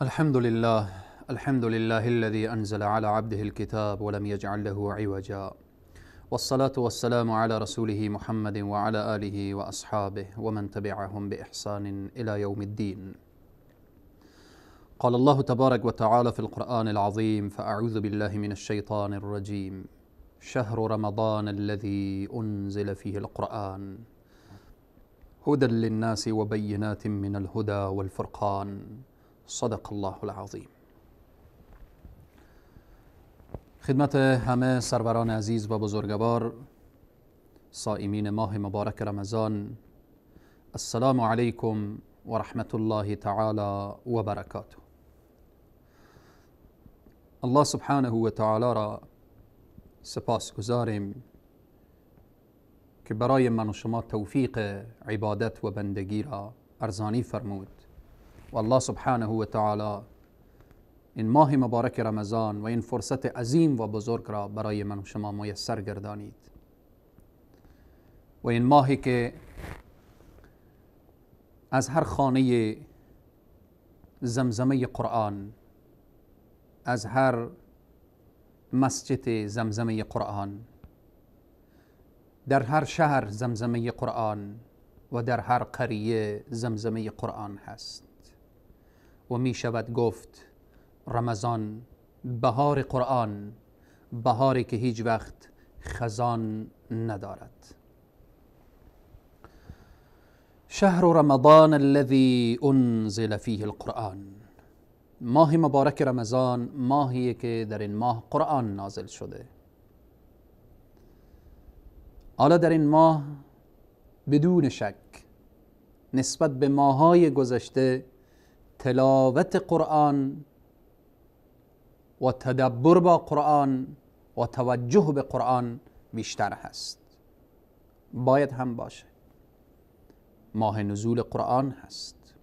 الحمد لله، الحمد لله الذي أنزل على عبده الكتاب ولم يجعل له عوجا، والصلاة والسلام على رسوله محمد وعلى آله وأصحابه ومن تبعهم بإحسان إلى يوم الدين. قال الله تبارك وتعالى في القرآن العظيم: فأعوذ بالله من الشيطان الرجيم، شهر رمضان الذي أنزل فيه القرآن هدى للناس وبينات من الهدى والفرقان. صدق الله العظیم. خدمت همه سروران عزیز و بزرگوار، صائمین ماه مبارک رمضان، السلام علیکم و رحمت الله تعالی و برکاته. الله سبحانه و تعالی را سپاس گذاریم که برای من و شما توفیق عبادت و بندگی را ارزانی فرمود و الله سبحانه و تعالی این ماه مبارک رمضان و این فرصت عظیم و بزرگ را برای من و شما میسر گردانید و این ماهی که از هر خانه زمزمه قرآن، از هر مسجد زمزمه قرآن، در هر شهر زمزمه قرآن و در هر قریه زمزمه قرآن هست و می شود گفت رمضان بهار قرآن، بهاری که هیچ وقت خزان ندارد. شهر رمضان الذي انزل فيه القرآن، ماه مبارک رمضان ماهیه که در این ماه قرآن نازل شده. حالا در این ماه بدون شک نسبت به ماهای گذشته تلاوت قرآن و تدبر با قرآن و توجه به قرآن بیشتر هست. باید هم باشه، ماه نزول قرآن هست.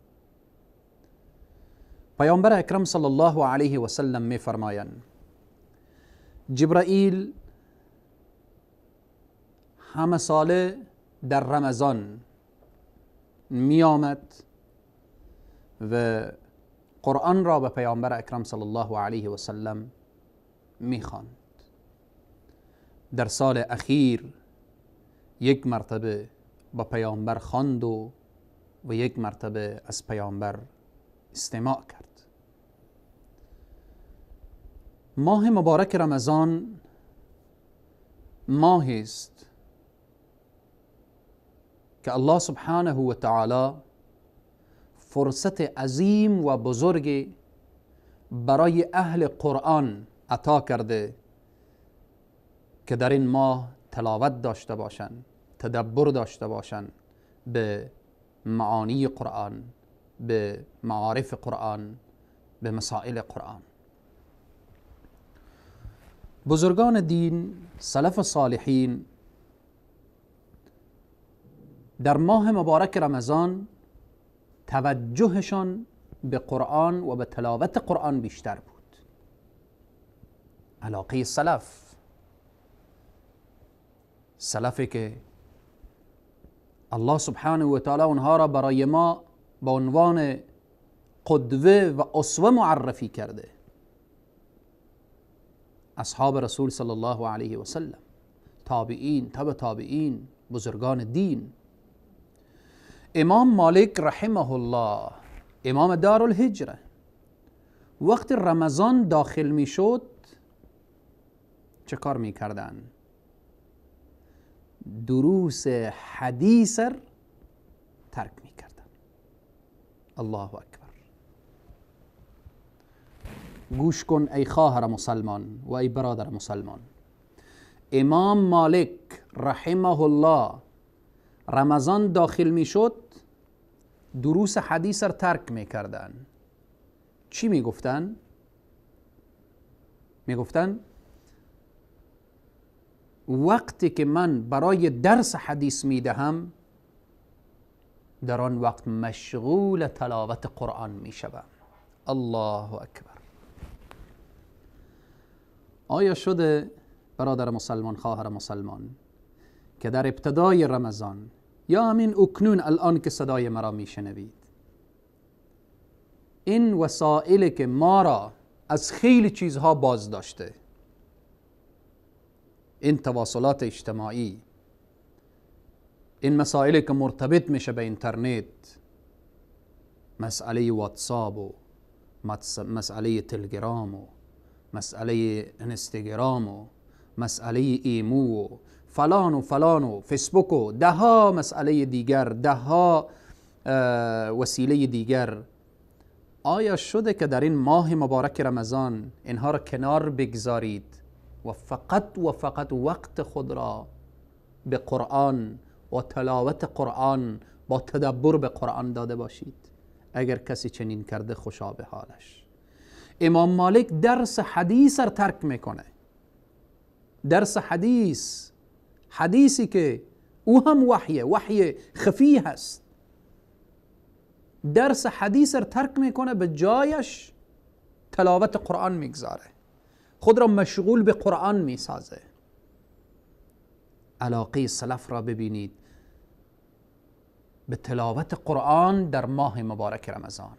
پیامبر اکرم صلی الله علیه و سلم می فرمایند جبرائیل همه ساله در رمضان می آمد و قرآن را به پیامبر اکرم صلی الله علیه و سلم می خواند. در سال اخیر یک مرتبه با پیامبر خواند و یک مرتبه از پیامبر استماع کرد. ماه مبارک رمضان ماهی است که الله سبحانه و تعالی فرصت عظیم و بزرگی برای اهل قرآن عطا کرده که در این ماه تلاوت داشته باشند، تدبر داشته باشند به معانی قرآن، به معارف قرآن، به مسائل قرآن. بزرگان دین، سلف صالحین، در ماه مبارک رمضان توجهشان به قرآن و به تلاوت قرآن بیشتر بود. علاقه سلف، سلفی که الله سبحانه و تعالی اونها را برای ما به عنوان قدوه و اسوه معرفی کرده، اصحاب رسول صلی الله علیه و سلم، تابعین، تبع تابعین، بزرگان دین. امام مالک رحمه الله، امام دارالهجره، وقتی رمضان داخل می شد چه کار می کردن؟ دروس حدیث ترک می کردن. الله اکبر. گوش کن ای خواهر مسلمان و ای برادر مسلمان، امام مالک رحمه الله رمضان داخل می شد دروس حدیث را ترک می کردن. چی می گفتن؟ می گفتن وقتی که من برای درس حدیث می دهم در آن وقت مشغول تلاوت قرآن می شوم. الله اکبر. آیا شده برادر مسلمان، خواهر مسلمان، که در ابتدای رمضان یا همین اکنون الان که صدای مرا میشنوید این وسایلی که ما را از خیلی چیزها باز داشته، این تواصلات اجتماعی، این مسائلی که مرتبط میشه به اینترنت، مسئله واتساپ و مسئله تلگرام و مسئله اینستاگرام و مسئله ایمو و فلان و فلان و فیسبوک و ده ها مسئله دیگر، ده ها وسیله دیگر، آیا شده که در این ماه مبارک رمضان اینها را کنار بگذارید و فقط و فقط وقت خود را به قرآن و تلاوت قرآن با تدبر به قرآن داده باشید؟ اگر کسی چنین کرده خوشا به حالش. امام مالک درس حدیث را ترک میکنه، درس حدیث، حدیثی که او هم وحیه، وحی خفی هست، درس حدیث را ترک میکنه، به جایش تلاوت قرآن میگذاره، خود را مشغول به قرآن میسازه. علاقه سلف را ببینید به تلاوت قرآن در ماه مبارک رمضان.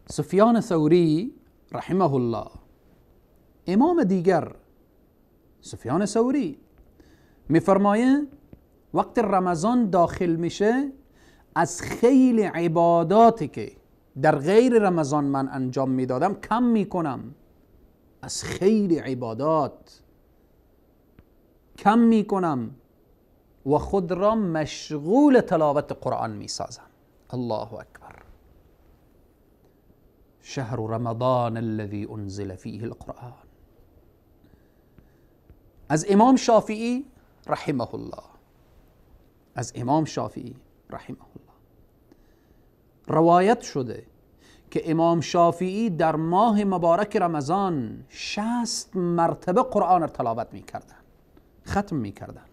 سفیان ثوری رحمه الله، امام دیگر، سفیان ثوری میفرمایه وقت رمضان داخل میشه از خیلی عباداتی که در غیر رمضان من انجام میدادم کم میکنم، از خیلی عبادات کم میکنم و خود را مشغول تلاوت قرآن میسازم. الله اکبر. شهر رمضان الذي انزل فيه القرآن. از امام شافعی رحمه الله، از امام شافعی رحمه الله روایت شده که امام شافعی در ماه مبارک رمضان 60 مرتبه قرآن را تلاوت میکردن، ختم میکردن.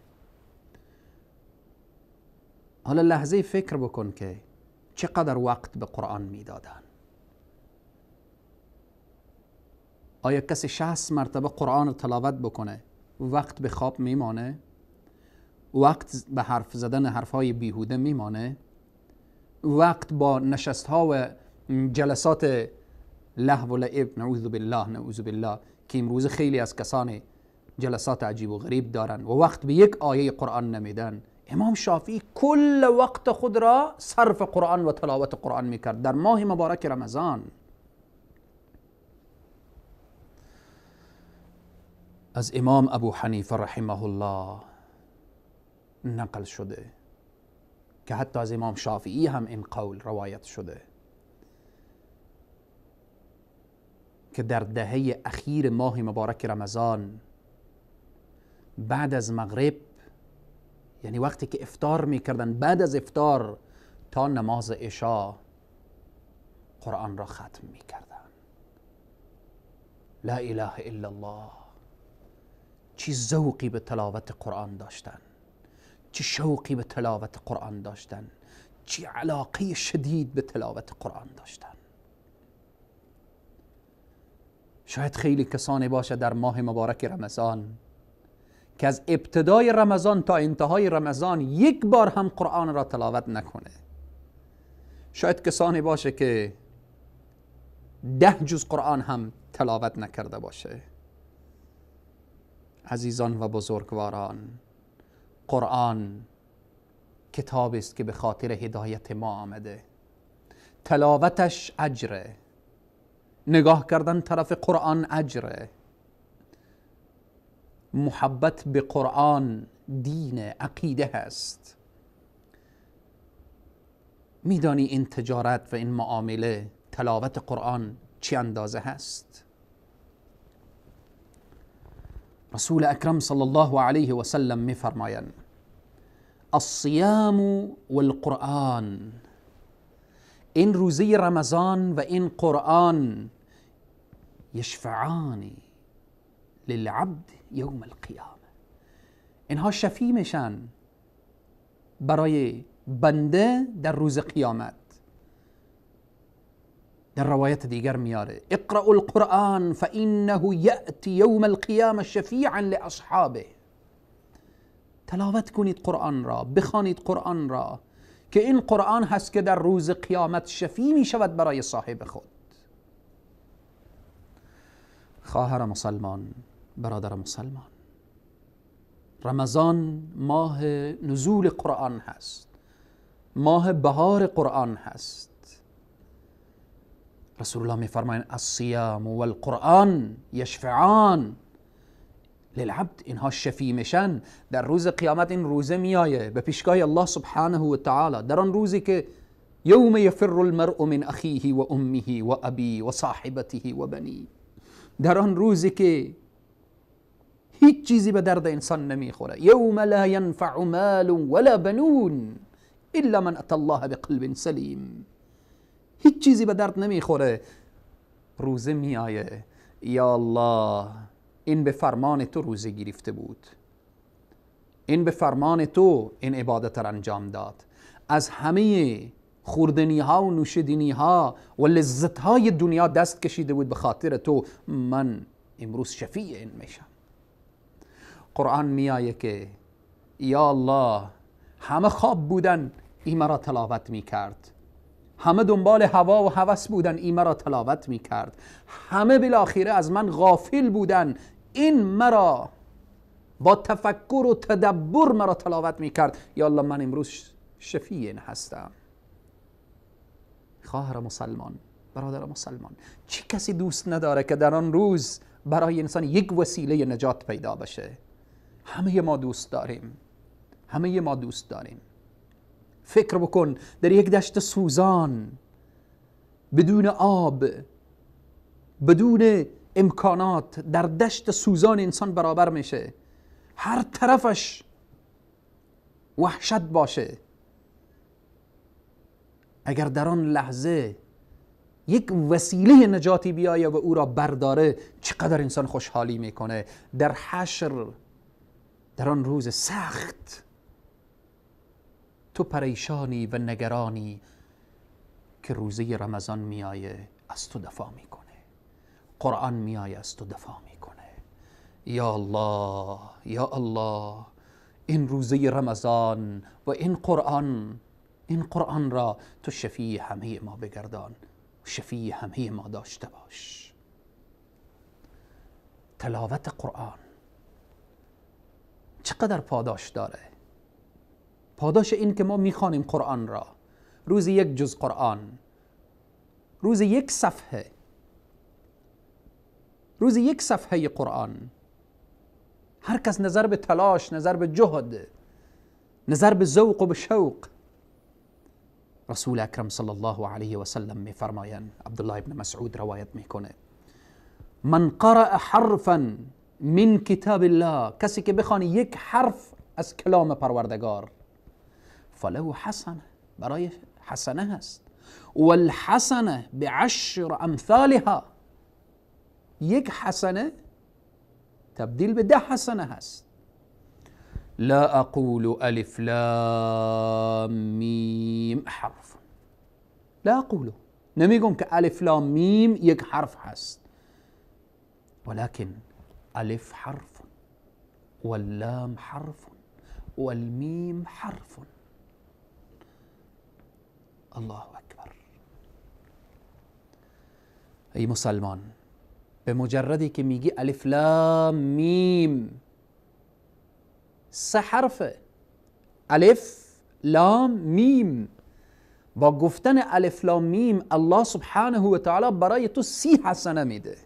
حالا لحظه فکر بکن که چقدر وقت به قرآن میدادن. آیا کسی 60 مرتبه قرآن را تلاوت بکنه وقت به خواب میمانه؟ وقت به حرف زدن حرفهای بیهوده میمانه؟ وقت با نشست ها و جلسات لهو و لعب، نعوذ بالله نعوذ بالله، که امروز خیلی از کسان جلسات عجیب و غریب دارن و وقت به یک آیه قرآن نمیدن. امام شافعی کل وقت خود را صرف قرآن و تلاوت قرآن میکرد در ماه مبارک رمضان. از امام ابو حنیفه رحمه الله نقل شده که حتی از امام شافعی هم این قول روایت شده که در دهه اخیر ماه مبارک رمضان بعد از مغرب، یعنی وقتی که افطار میکردن، بعد از افطار تا نماز عشاء قرآن را ختم میکردن. لا اله الا الله. چه ذوقی به تلاوت قرآن داشتن، چه شوقی به تلاوت قرآن داشتن، چه علاقه شدید به تلاوت قرآن داشتن. شاید خیلی کسانی باشه در ماه مبارک رمضان که از ابتدای رمضان تا انتهای رمضان یک بار هم قرآن را تلاوت نکنه. شاید کسانی باشه که 10 جز قرآن هم تلاوت نکرده باشه. عزیزان و بزرگواران، قرآن کتاب است که به خاطر هدایت ما آمده. تلاوتش اجره، نگاه کردن طرف قرآن اجره، محبت به قرآن دین، عقیده هست. میدانی این تجارت و این معامله تلاوت قرآن چه اندازه هست؟ رسول اکرم صلی الله علیه و سلم میفرمایند الصیام والقرآن، این روزه رمضان و این قرآن یشفعانی للعبد یوم القیامه، اینها شفیع میشن برای بنده در روز قیامت. در روایت دیگر میاره اقرأوا القرآن فإنه یأتی یوم القیامة شفیعا لأصحابه. تلاوت کنید قرآن را، بخوانید قرآن را که این قرآن هست که در روز قیامت شفیع می شود برای صاحب خود. خواهر مسلمان، برادر مسلمان، رمضان ماه نزول قرآن هست، ماه بهار قرآن هست. رسول الله میفرمایند الصیام والقرآن یشفعان للعبد. اینها شفیع میشن در روز قیامت. این روزه میایه به پیشگاه الله سبحانه و تعالی، در آن روزی که یوم یفر المرء من اخیه و امه و ابی و صاحبته و بنی، در آن روزی که هیچ چیزی به درد انسان نمیخوره، یوم لا ینفع مال ولا بنون الا من اتى الله بقلب سلیم. هیچ چیزی به درد نمیخوره. روزه میایه، یا الله این به فرمان تو روزه گرفته بود، این به فرمان تو این عبادت را انجام داد، از همه خوردنی ها و نوشیدنی ها و لذت های دنیا دست کشیده بود به خاطر تو، من امروز شفیع این میشم. قرآن میایه که یا الله همه خواب بودن این مرا تلاوت میکرد، همه دنبال هوا و هوس بودن این مرا تلاوت میکرد، همه بالاخره از من غافل بودن این مرا با تفکر و تدبر مرا تلاوت میکرد، یا الله من امروز شفیع این هستم. خواهر مسلمان، برادر مسلمان، چه کسی دوست نداره که در آن روز برای انسان یک وسیله نجات پیدا بشه؟ همه ما دوست داریم، همه ما دوست داریم. فکر بکن در یک دشت سوزان، بدون آب، بدون امکانات، در دشت سوزان انسان برابر میشه، هر طرفش وحشت باشه. اگر در آن لحظه یک وسیله نجاتی بیایه و او را برداره، چقدر انسان خوشحالی میکنه. در حشر، در آن روز سخت، تو پریشانی و نگرانی که روزه رمضان میایه از تو دفاع میکنه، قرآن میایه از تو دفاع میکنه. یا الله، یا الله، این روزه رمضان و این قرآن، این قرآن را تو شفیع همه ما بگردان، شفیع همه ما داشته باش. تلاوت قرآن چقدر پاداش داره. پاداش این که ما میخوانیم قرآن را، روز یک جز قرآن، روز یک صفحه، روز یک صفحه قرآن، هر کس نظر به تلاش، نظر به جهد، نظر به ذوق و به شوق. رسول اکرم صلی الله علیه و سلم میفرمایند، عبدالله ابن مسعود روایت میکنه، من قرأ حرفا من کتاب الله، کسی که بخوانه یک حرف از کلام پروردگار، فله حسنه، برای حسنه هست، والحسنه بعشر امثالها، یک حسنه تبدیل به 10 حسنه هست. لا اقول الف لام میم حرف، لا اقول، نمیگم که الف لام میم یک حرف هست، ولكن الف حرف واللام حرف والمیم حرف. الله اکبر. ای مسلمان، به مجردی که میگی الف لام میم، سه حرفه، الف لام میم، با گفتن الف لام میم الله سبحانه و تعالی برای تو 30 حسنه میده.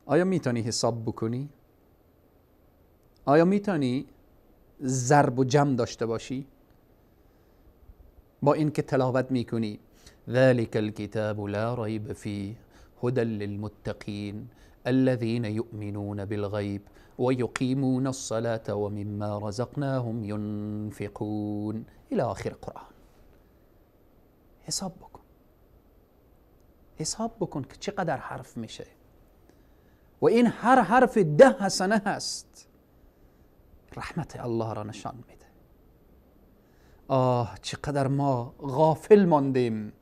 آیا میتونی حساب بکنی؟ آیا میتونی ضرب و جمع داشته باشی؟ با اینکه تلاوت میکنی ذلك الكتاب لا ريب فيه هدى للمتقين الذين يؤمنون بالغيب ويقيمون الصلاة ومما رزقناهم ينفقون إلى آخر القرآن. حساب بکن، حساب بکن که چقدر حرف میشه و این هر حرف 10 حسنه هست. رحمت الله را نشان میده. آه چقدر ما غافل ماندیم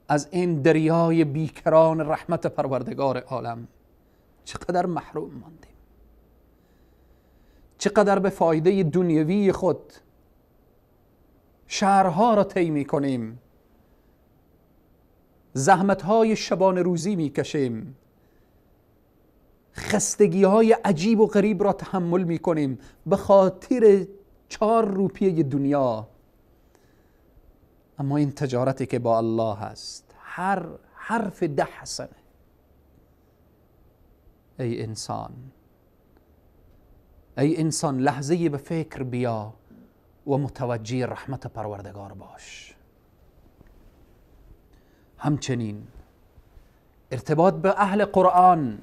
از این دریای بیکران رحمت پروردگار عالم، چقدر محروم ماندیم، چقدر به فایده دنیوی خود شهرها را طی میکنیم، زحمت‌های شبانه روزی میکشیم، خستگی‌های عجیب و غریب را تحمل میکنیم به خاطر 4 روپیه دنیا. اما این تجارتی که با الله هست، هر حرف 10 حسنه. ای انسان، ای انسان، لحظه به فکر بیا و متوجه رحمت پروردگار باش. همچنین ارتباط به اهل قرآن،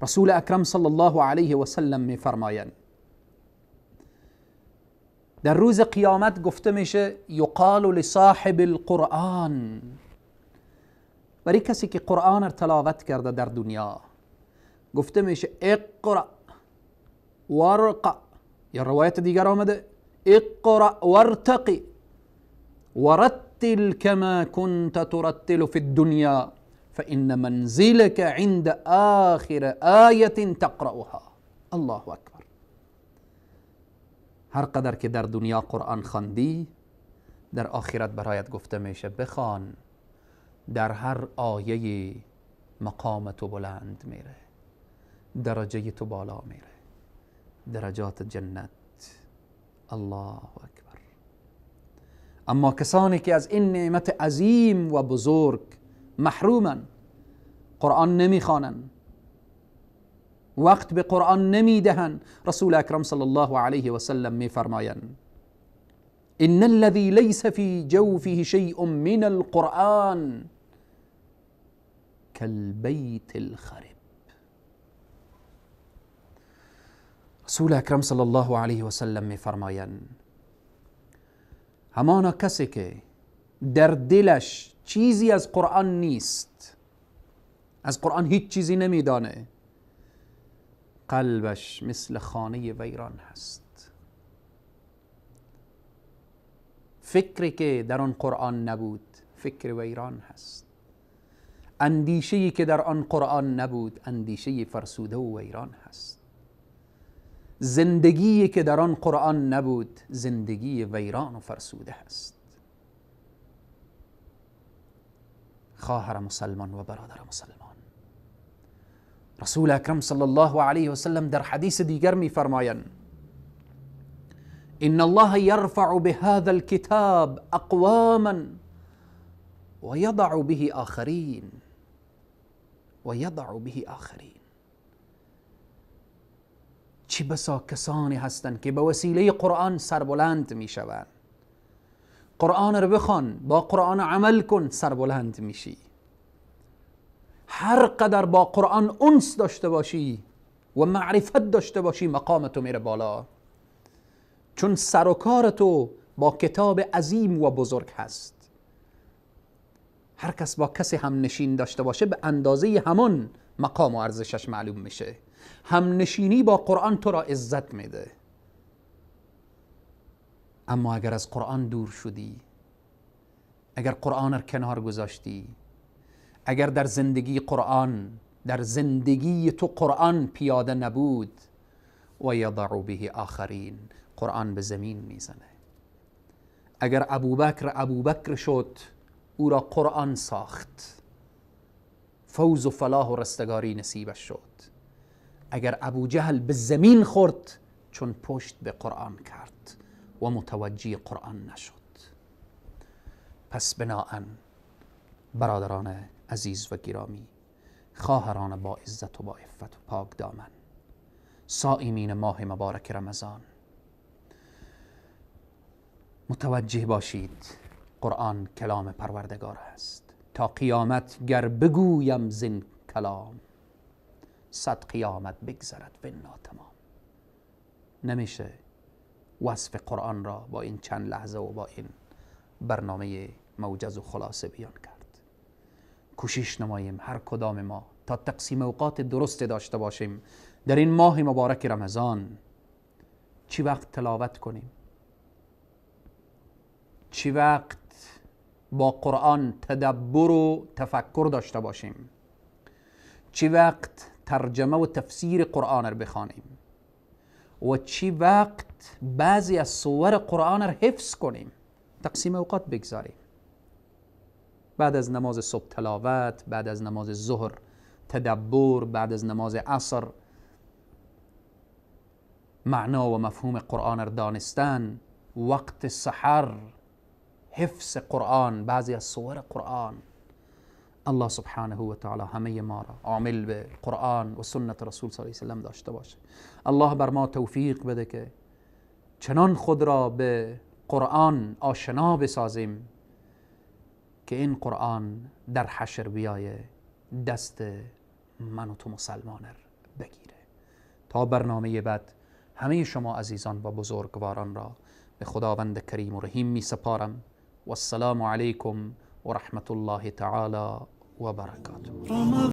رسول اکرم صلی الله علیه و سلم می فرمایند در روز قیامت گفته میشه یقال لصاحب القرآن، برای کسی که قرآن را تلاوت کرده در دنیا گفته میشه اقرأ وارقع، یا روایت دیگر آمده اقرأ وارتقی ورتل كما كنت ترتل في الدنيا فإن منزلك عند آخر آية تقرأها. الله اکبر. هر قدر که در دنیا قرآن خواندی، در آخرت برایت گفته میشه بخوان، در هر آیه مقام تو بلند میره، درجه تو بالا میره، درجات جنت. الله اکبر. اما کسانی که از این نعمت عظیم و بزرگ محرومن، قرآن نمیخوانن، وقت به قرآن نمیدهن، رسول اکرم صلی الله علیه و سلم میفرمایند ان الذي ليس في جوفه شيء من القرآن كالبيت الخرب. رسول اکرم صلی الله علیه و سلم میفرمایند همانا کسی که در دلش چیزی از قرآن نیست، از قرآن هیچ چیزی نمیدانه، قلبش مثل خانه ویران هست. فکری که در آن قرآن نبود فکر ویران هست، اندیشه‌ای که در آن قرآن نبود اندیشه فرسوده و ویران هست، زندگی که در آن قرآن نبود زندگی ویران و فرسوده هست. خواهر مسلمان و برادر مسلمان، رسول اکرم صلی الله علیه و سلم در حدیث دیگر می‌فرمایند ان الله يرفع بهذا الكتاب اقواما ويضع به آخرین ويضع به آخرین. چی بسا کسانی هستند که به وسیله قرآن سربلند میشوند. قرآن رو بخوان، با قرآن عمل کن، سربلند میشی. هر قدر با قرآن انس داشته باشی و معرفت داشته باشی، مقام تو میره بالا، چون سر و کار تو با کتاب عظیم و بزرگ هست. هر کس با کسی هم نشین داشته باشه به اندازه همان مقام و ارزشش معلوم میشه. هم نشینی با قرآن تو را عزت میده. اما اگر از قرآن دور شدی، اگر قرآن را کنار گذاشتی، اگر در زندگی قرآن، در زندگی تو قرآن پیاده نبود، و یضع به آخرین، قرآن به زمین میزنه. اگر ابوبکر ابوبکر شد، او را قرآن ساخت، فوز و فلاح و رستگاری نصیبش شد. اگر ابو جهل به زمین خورد، چون پشت به قرآن کرد و متوجه قرآن نشد. پس بناءً برادران عزیز و گرامی، خواهران با عزت و با عفت و پاک دامن، صائمین ماه مبارک رمضان، متوجه باشید قرآن کلام پروردگار است. تا قیامت گر بگویم زین کلام، صد قیامت بگذرد و ناتمام. نمیشه وصف قرآن را با این چند لحظه و با این برنامه موجز و خلاصه بیان کرد. کوشش نماییم هر کدام ما تا تقسیم اوقات درست داشته باشیم در این ماه مبارک رمضان. چی وقت تلاوت کنیم، چی وقت با قرآن تدبر و تفکر داشته باشیم، چی وقت ترجمه و تفسیر قرآن را بخوانیم و چی وقت بعضی از سور قرآن را حفظ کنیم. تقسیم اوقات بگذاریم، بعد از نماز صبح تلاوت، بعد از نماز ظهر تدبر، بعد از نماز عصر معنا و مفهوم قرآن را دانستن، وقت سحر حفظ قرآن، بعضی از سور قرآن. الله سبحانه و تعالی همه ما را عامل به قرآن و سنت رسول صلی الله علیه و سلم داشته باشه. الله بر ما توفیق بده که چنان خود را به قرآن آشنا بسازیم که این قرآن در حشر بیایه دست من و تو مسلمان بگیره. تا برنامه بعد همه شما عزیزان و بزرگواران را به خداوند کریم و رحیم می سپارم. و السلام علیکم و رحمت الله تعالی و برکاته.